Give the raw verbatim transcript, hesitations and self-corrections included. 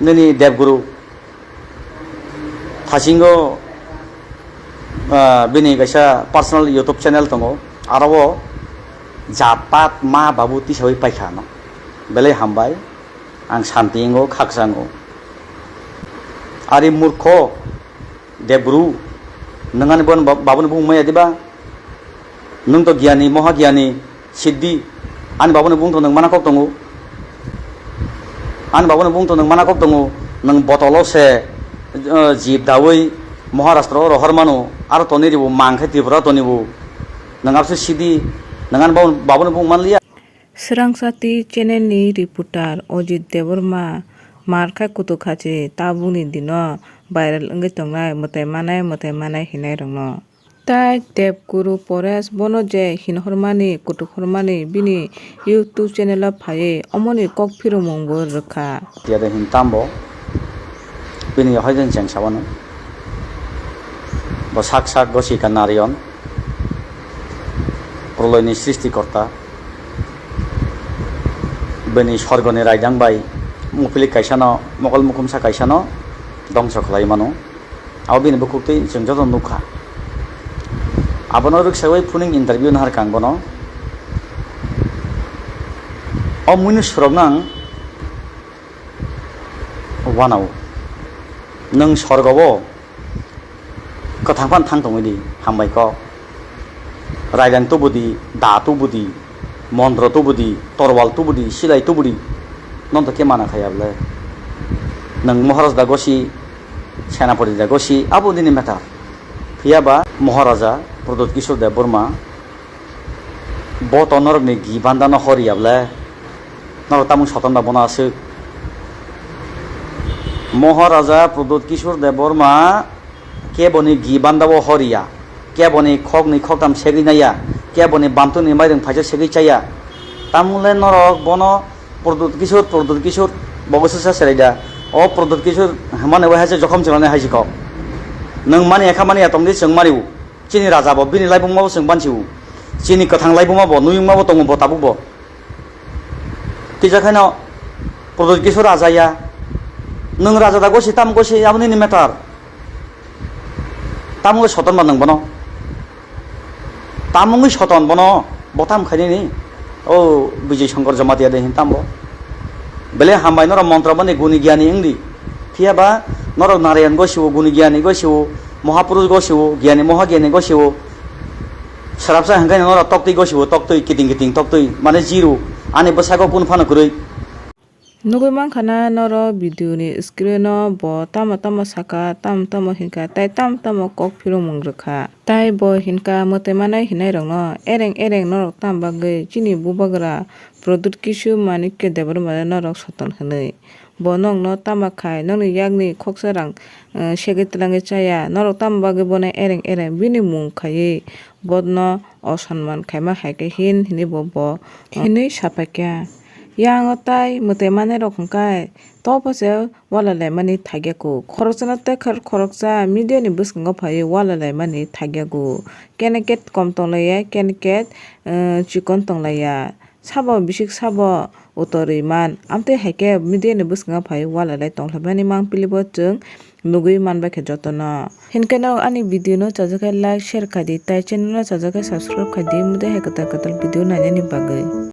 Nini Debguru thasingo, ah, bini kaisa personal YouTube channel tongo, aro o jat pat ma babu tisawi paikha no. Belai hambai, ang santi wngo, khaksa wngo. Ari murkho, Debguru, nwng ani bon ba-, babuni bumung maya diba? Nwng to giyani, moha giyani, siddhi. Ani babuni bumung to nwng mana kok tongo. Ani babuni bumung to nwng mana kok tongo. Nwng botolo se, eh, jib dawi Maharashtra o rohor mano, aro toni ribu mang khe Tripura toni bu. Nwng abse siddhi, nwng ani babuni, babuni bumung man liya. Swrangsa T channel ni reporter Ojit Debbarma mar khai kutuk kha se tabukni dino viral wngwi tongnai mwtai manai mwtai manai hinai rokno. Tai Debguru Paresh bono je hinhormani kutukhormani bini YouTube channel o phaiwi omoni kok phirumung bo rwkha. Tiyada hin tambo bini hoidin cheng sabano. Bo sak sak gosi ka narion. Proloini srishti korta. Bini sorgoni raidang bai muphilik kaisano, mokol mukhumsa kaisano dongso khlai mano. Abo bini bukhuk twi chwng joto nukha. Abono rwksawi phuning interview nahar kang bono. O muinuk sorokno ang wanao. Nwng sorgo o kwthang phano thang tongwi di, hambai kok. Raidang tubu di, da tubu di, montro tubu di, torwal tubu di, silai tubu di. Nono to khe mana khaya bwle. Nwng Maharaj da gosi, Senapati da gosi, abo nini matter. Phiya ba Maharaja Pradyut Kishore Debbarma, bo to norokni gi bandano hor ya bwle. Norok tamung soton da bono aswk. Maharaja Pradyut Kishore Debbarma keboni gi bandao hor ya, keboni khoknwi khoktam segwi naiya, keboni bamtwini mairung phaisa segwi chaya. Tamung le norok bono Pradyut Kishore, Pradyut Kishore, bo gose sa serai da. O Pradyut Kishore hwnmani wai haise jokhom chwlani haise kok. Nwng mani ekha mani ya tongdi chwng mani o. Chini raja bo, bini laibuma bo chwng bansi o. Chini kwthang laibuma bo, nuyungma bo tongo bo tabuk bo. Kisa khaino Pradyut Kishore raja ya. Nwng raja da gosi tam gosi aboni ni matter. Tamungwi soton ba nwng bono. Tamungwi soton bono. Bo tam khainani. O Bijay Shankar Jamatia de hin tambo. Bele hambai norok montro bani guni giyani wngdi. Phiya ba norok Narayan go siwo, guni giyani go siwo, Mahapurush go siwo, giyani moha giyani go siwo. Srapsa hwnkhe norok toktwi go siwo, toktwi kiting kiting toktwi. Mane zero. Ani bwsako kunu phano kwrwi. Nugui mankha na norok video ni screen o bo tamo tamo saka, tamo tamo hinkha, tei tamo tamo kok phiromung rwkha. Tai bo hinkha mwtai manai hinai rokno ereng ereng norok tam bagwi chini bubagra Pradyut Kishore Manikya Debbarma no norok soton hinwi. Bo nokno tamo khai nokni yakni khoksa rang, eh, segwi twlangwi chaya. Norok tamo bagwi bono ereng ereng bini mung khaiwi bono osonman khaima hai khe hin hinwi bo, bo, eh, hinwi sapaikha. Yang o tai mwtai manai rok hwnkhe tobo se walai laimani thagyaku. Khoroksano tei khor-, khoroksa media ni bwskango phaiwi walai laimani thagyaku. Kene ket kom tonglaiya, kene ket, eh, chikon tonglaiya. Sabo bisik sabo utorwi man. Amtwi hai khe media ni bwskango phaiwi walai lai tonglaimani mangpili bo chwng nugui manbai khe jotono. Hinkhe no ani video no chajak khe like, share khai di, tai channel no chajak khe subscribe khai di, mudai hai kwtal kwtal video nainani bagwi.